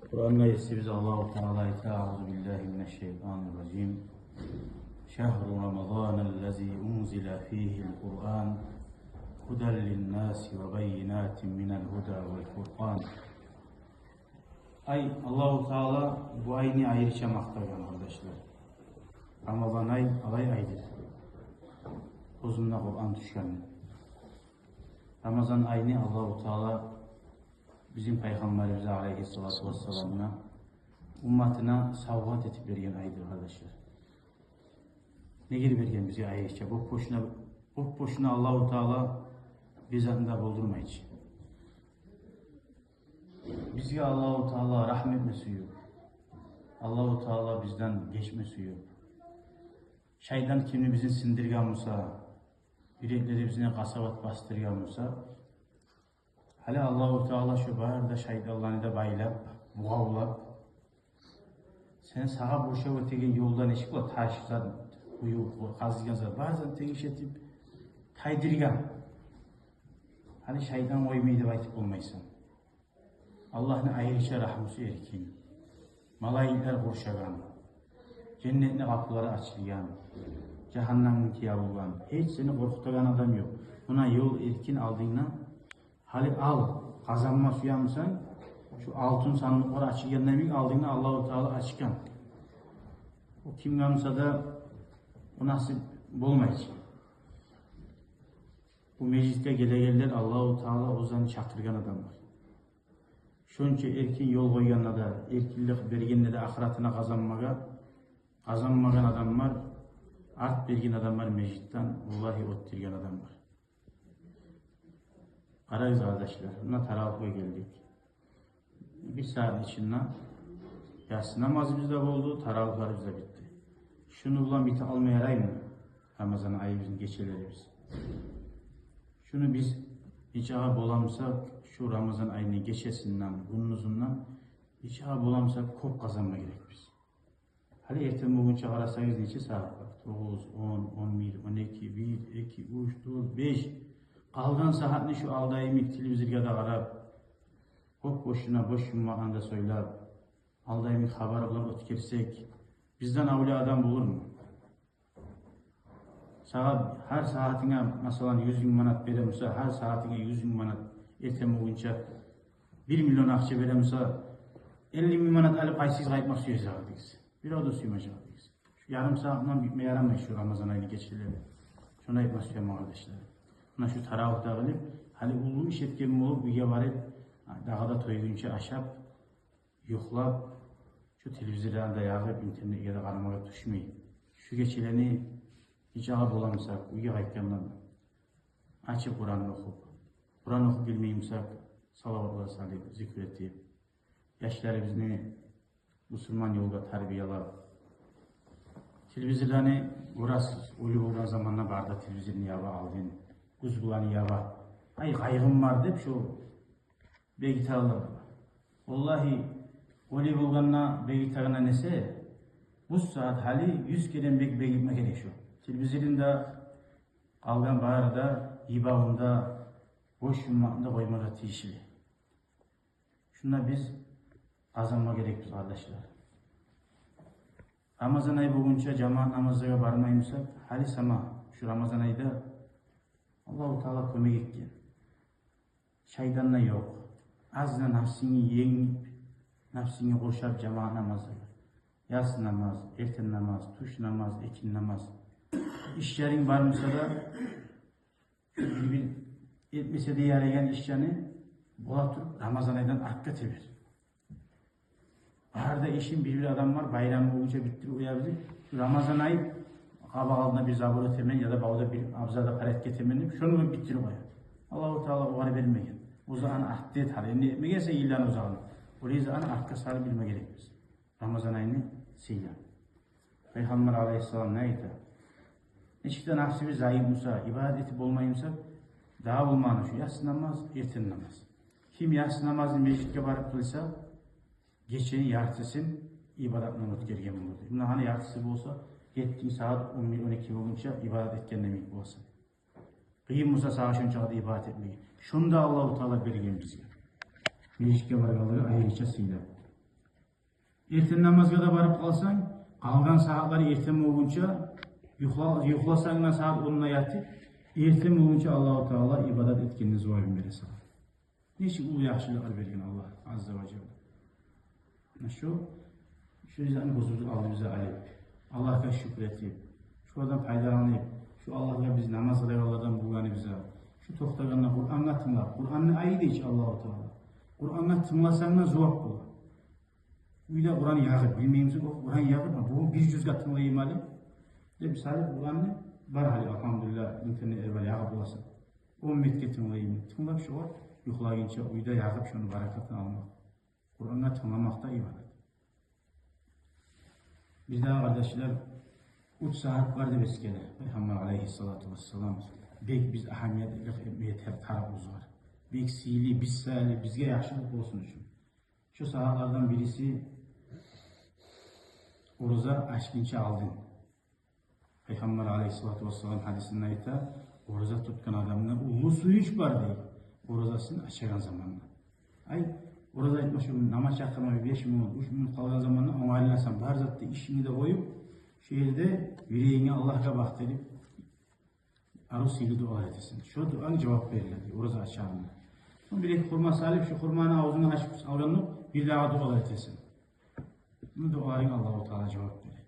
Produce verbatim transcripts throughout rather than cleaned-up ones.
Къуранда Есибиз Аллагьу Таала айта: «Аузу биллагьи минашшайтанир ражим. Шагьру Рамазана ллази унзила фигьил Къуран, гьудан линнаси ва баййинатин минал гьуда вал фуркъан». Ай, Аллагьу Таала бу айны айрыча макътагъан, къардашлар. Рамазан ай алай айдыр, оьзюнде Къуран тюшген. Рамазан айны Аллагьу Таала бизин Пайхаммарыбызгъа, алайгьиссалату вассаламгъа, умматына савгъат этип берген айдыр, къардашлар. Неге берген бизге айрыча? Боп-бошуна, боп-бошуна Аллагьу Таала бир затны да болдурмай чы. Бизге Аллагьу Таала рагьму этме сююп, Аллагьу Таала бизден гечме сююп, шайтан кимни бизин сындыргъан буса, юреклерибизни къасават басдыргъан буса, гьали Аллагьу Таала шо бары да шайтанланы да байлап, бугъавлап, сен сагъа борчлу этеген ёлдан, эшик бар, таш зат, къую къазгъан зат, бары затны тегиш этип тайдыргъан. Гьали шайтан къоймай деп айтып болмайсан. Аллагьны айрыча рагьмусу эркин. Малайиклер къуршагъан. Женнетни къапулары ачылгъан. Жагьаннамныки ябулгъан. Гьеч сени къоркъутагъан адам ёкъ. Муна ёл эркин алдынгда. Гьали ал, къазанма сюемисен, шу алтын сандыкълар ачылгъанда йимик алдынгда Аллагьу Таала ачгъан. О кимге буса да о насип болмай чы. Бу межитге гелегенлер Аллагьу Таала оьзлени чакъыргъан адамлар. Шонча эркин ёл къойгъанда да, эркинлик бергенде де ахыратына къазанмагъа, къазанмагъан адамлар, арт берген адамлар межитден, валлагьи, оьтдюрген адамлар. Къарагъыз, къардашлар, муна таравигьге гелдик. Бир сагьатны ичинде яссы намазыбыз да болду, таравигьларыбыз да битди. Шуну булан бите алмай яраймы Рамазан айыбызны гечелерибиз? Шуну биз нечакъы боламысакъ, шу Рамазан айны гечесинден, гюндюзюнден нечакъы боламысакъ кёп къазанма герекбиз. Гьали эртен болгъунча къарасагъыз, нече сагьат бар? Тогъуз, он, он бир, он эки, бир, эки, уьч, дёрт, беш. Къалгъан сагьатны шу алда йимик телевизоргъа да къарап, боп-бошуна бош юммакъланы да сёйлеп, алда йимик хабар булан оьтгерсек, бизден авлия адам болурму? Сагъа гьар сагьатынга, масала, юз минг манат бере буса, гьар сагьатынга юз минг манат, эртен болгъунча бир миллион акъча бере буса, элли минг манат алып къайсыгъыз къайтмакъ сюесиз дегиз? Бирев де сюймежек дегиз. Шу ярым сагьат булан битме ярамай шу Рамазан айны гечелери. Шону айтма сюемен, къардашлар. Муна шу таравигь де къылып, гьали уллу иш этген болуп, уьйге барып, дагъы да тойгъунча ашап, юхлап, шу телевизорланы да ягъып, интернетге де къарамагъа тюшмей, шу гечелени нечакъы боламысакъ, уьйге къайтгъандан ачып Къуран охуп, Къуран охуп билмеймисакъ, салаватлар салып, зикр этип, яшларыбызны бусурман ёлгъа тарбиялап. Телевизорланы гёресиз, оьлю болгъан заманда бары да телевизорну яба алдын, гюз буланы яба. Ай, къайгъым бар деп шу бегиталар. Валлагьи, оьлю болгъанда бегитегенде несе, бу сагьат гьали юз керен бек бегитме герек шу. Телевизорун да, къалгъан бары да йыбавун да, бош юммакъны да къоймагъа тийишли. Шунда биз къазанма герекбиз, къардашлар. Рамазан ай болгъунча жамаат намазлагъа бармаймысакъ, гьали сама шу Рамазан айда Аллагьу Таала кёмек этген. Шайтан да ёкъ. Азына напсынгны енгип, напсынгны къуршап жамаат намазлагъа. Яссы намаз, эртен намаз, тюш намаз, экинди намаз. Ишлеринг бар буса да, бир-бир этмесе де ярайгъан ишлени бола туруп Рамазан айдан артгъа тебер. Бары да ишин бир-бир адамлар байрам болгъунча битдирип къоя бизин. Рамазан ай къабакъ алдына бир забор этемен яда бавда бир абзарда порядок этемен деп, шону да битдирип къоя. Аллагьу Таала огъар бермеген. Оьзю аны артда этер, энни этмегенсе йылланы узагъына. Олай эсе аны артгъа салып билме герекбиз Рамазан айны сыйларын. Пайхаммар алайгьиссалам не айта? Нечик де напсыбыз зайып буса, ибадат этип болмаймысакъ, дагъы болмагъаны шу яссы намаз, эртен намаз. Ким яссы намазны межитге барып къылса, гечени яртысын ибадат булан оьтгерген болур. Муна гьана яртысы болса, гетдинг сагьат он бир, он эки болгъунча ибадат этген йимик боласан. Къыйын буса сагъа шончакъы да ибадат этмеге. Шону да Аллагьу Таала берген бизге. Межитге баргъанлары айрыча сыйлы. Эртен намазгъа да барып къалсанг, къалгъан сагьатлары эртен болгъунча, юхла-, юхласанг да сагьат онда ятып, эртен болгъунча Аллагьу Таала ибадат этгенни зувабын бере сагъа. Нечик уллу яхшылыкълар берген Аллагь азза ва жалла. Муна шу, шу затны гёзюбюзню алдыбызгъа алып, Аллагьгъа шюкюр этип, шулардан пайдаланып, шу Аллагьгъа биз намаз къылагъанлардан болгъаныбызгъа, шу токътагъанда Къурангъа тынглап, Къуранны айлы эди чи Аллагьу Таала. Къурангъа тынгласанг да зувап бола. Уьйде Къуран ягъып, билмеймисен, о Къуран ягъып, ма бугюн бир жюзге тынглайым гьали деп, мисалы, Къуранны бар гьали, алгьамдулиллагь, интернетлер бар, ягъып боласан. Он минутге тынглайым, тынглап шогъар, юхлагъынча уьйде ягъып шону баракатын алмакъ. Къурангъа тынгламакъ да ибадат. Бизде, къардашлар, уьч сагьат бар деп эсгере Пайхаммар алайгьиссалату вассалам. Бек биз агьамиятлы этме тарыкъ узгъар. Бек сыйлы, биз саялы, бизге яхшылыкъ болсун учун. Шу сагьатлардан бириси ораза ачгъынча алдын. Пайхаммар алайгьиссалату вассалам гьадисинде айта, ораза тутгъан адамны уллу сююнч бар дей, оразасын ачагъан заманда. Ай, ораза айтма шу намаз чакъырма беш минут, уьч минут къалгъан заманда онгарыласан, бар затда ишингни де къоюп, шу ерде юрегинге Аллагьгъа багъдырып, арив сыйлы дуалар этесен. Шо дуанг жавап бериле дей, ораза ачагъанда. Сонг бир-эки хурма салып, шу хурманы авзунга ачып салгъанлыкъ, бир дагъы дуалар этесен. Бу дуаларынга Аллагьу Таала жавап бере.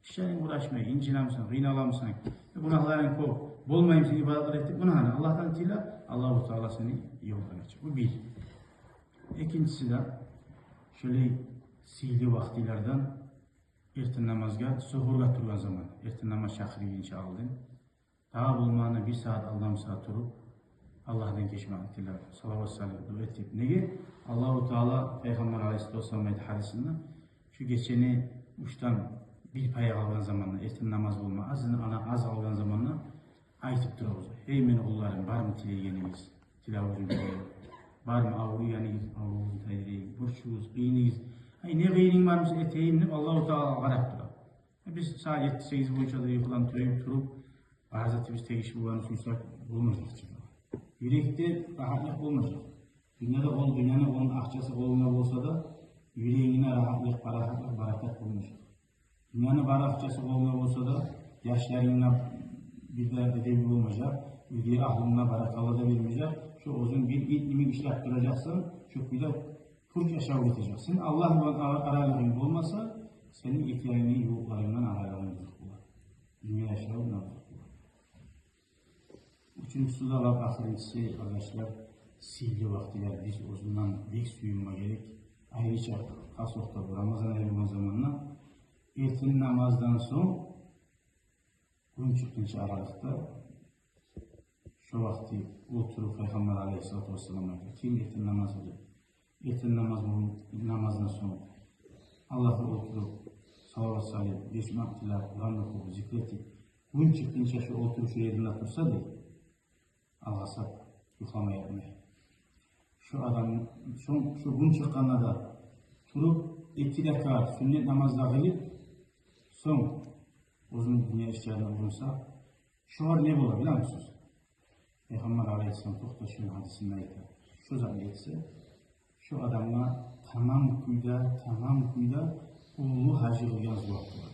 Ишлеринг къурашмай, инжинемисен, къыйналамысан, гюнагьларынг кёп, болмаймысан ибадатлар этип, муна гьана Аллагьдан тиле, Аллагьу Таала сени ёлдан ача. Бу бир. Экинчиси де, шолай сыйлы вакътилерден эртен намазгъа, сугьургъа тургъан заман, эртен намаз чакъырылгъынча алдын. Дагъы болмагъанда бир сагьат алдын буса туруп, Аллагьдан гечмекни тилеп, салават салып, дуа этип. Неге? Аллагьу Таала, Пайхаммар алайгьиссалату вассалам айта гьадисинде, шу гечени уьчден бир пайы къалгъан заманда, эртен намаз болма аздан аз къалгъан заманда айтып тура бизге: «Гьей мени къулларым, бармы тилегениз, тилавугъузну берейим? Бармы авруйгъаныгъыз, аврувугъузну тайдырайым? Борчугъуз, къыйыныгъыз, ай, не къыйынынг бар буса этейим», — деп Аллагьу Таала къарап тура. Биз сагьат етти-сегиз боюнча да юхудан туруп, туруп, бар затыбыз тегиш болгъанны сюйсек, болмажакъ чы. Юрекде рагьатлыкъ болмажакъ. Дюньяда ол, дюньяны, ону акъчасы къолунгда болса да, юрегингде рагьатлыкъ, парахатлыкъ, баракат болмажакъ. Дюньяны бар акъчасы къолунгда болса да, яшларынгны бир де эдеби болмажакъ, уьйде агьлюнге баракалла да бермежек. Шо оьзюнг бир ит йимик ишлеп туражакъсан, шо кюйде пуч ашап гетежек. Сен Аллагь булан ара-, аралыгъынг болмаса, сени эки янынг, ювукъларынгдан аралыгъынг бузукъ болар. Дюнья яшавунг да бузукъ болар. Уьчюнчюсю де, лап ахырынчысы, къардашлар, сыйлы вакътилер, биз оьзюнден бек сююнме герек. Айрыча, хас вакътда бу Рамазан ай болгъан заманда, эртен намаздан сонг гюн чыкъгъынча аралыкъда, шо вакъти олтуруп, Пайхаммар алайгьиссалату вассалам айта, ким эртен намаз къылып, эртен намаз, намаздан сонг Аллагьгъа олтуруп, салават салып, гечмек тилеп, Къуран охуп, зикр этип, гюн чыкъгъынча шо олтуруп, шо еринде турса дей, алгъасап, юхламай ятмай. Шо адам, шо, шо гюн чыкъгъанда да туруп, эки ракаат сюннет намаз да къылып, сонг оьзюню дюнья ишлерине урунса, шогъар не бола, билемисиз? Пайхаммар алайгьиссалам токъташгъан гьадисинде айта: шо затны этсе, шо адамгъа тамам кюйде, тамам кюйде уллу гьаж къылгъан зувап бола.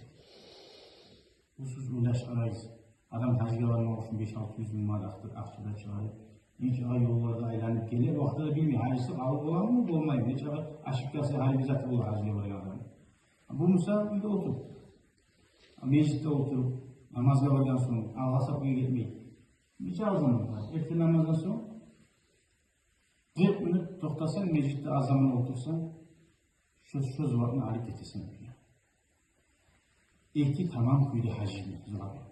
Бу сиз ойлашып къарагъыз. Адам гьажгъа бармакъ учун беш-алты юз минг манат акъча да чыгъарып, нече ёлларда айланып геле, вакътиде билмей, гьажысы къабул боламы, болмаймы, нече ошибкасы, гьар бир заты бола гьажгъа баргъан адамны. Бу буса уьйде олтуруп, межитде олтуруп, намазгъа баргъан сонг алгъасап уьйге гетмей, нече аз заман бар. Эртен намаздан сонг къыркъ минут токътасанг, межитде аз заман олтурсанг, шо, шо зувапны алып гетесен уьйге. Эки тамам кюйде гьажны зувабын.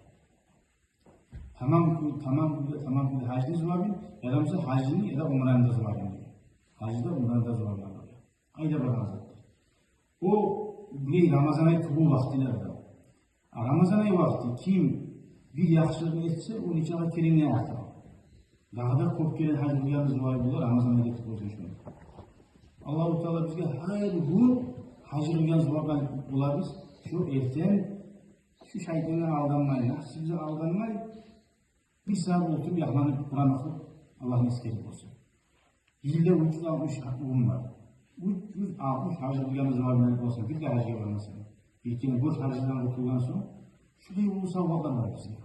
Тамам кюй-, тамам кюйде, тамам кюйде гьажны зувабын, яда буса гьажны, яда умраны да зувабын деген. Гьажны да, умраны да зувабын алар. Къайда баргъан затдыр. О, бу Рамазан ай тюгюл вакътилерде. А Рамазан ай вакъти ким бир яхшылыкъны этсе, о нечакъы теренге арта. Дагъы да кёп керен гьаж къылгъанны зувабы бола Рамазан айда этип къойса шону. Аллагьу Таала бизге гьар гюн гьаж къылгъан зувап алып болабыз. Шо эртен, шу шайтангъа алданмай, напсыбызгъа алданмай, бир сагьат олтуруп, якъланып, Къуран охуп, Аллагьны эсгерип болса. Йылда уьч юз алтмыш гюн бар. Уьч юз алтмыш гьаж къылгъаныбыз бар, мен болсам, бир де гьажгъа бармасам. Бир керен гёз гьаждан къутулгъан сонг, шулай уллу савгъатлар бар бизге.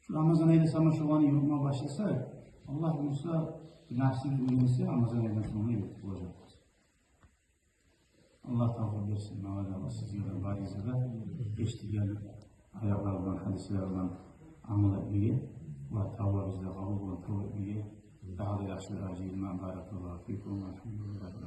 Шу Рамазан айда сама шоланы юрютме башласакъ, Аллагь буюрса, насип болса, Рамазан айдан сонг юрютюп болажакъбыз. Аллагь тавфикъ берсин магъа да, сизге де, барыгъызгъа да, эшитген аятлар булан, гьадислер булан амал этмеге ва тавбабызны да къабул болгъан тавба этмеге. Дагъы да яхшы ажир иман. Баракаллагьу фикум. Альгьамдулиллагь.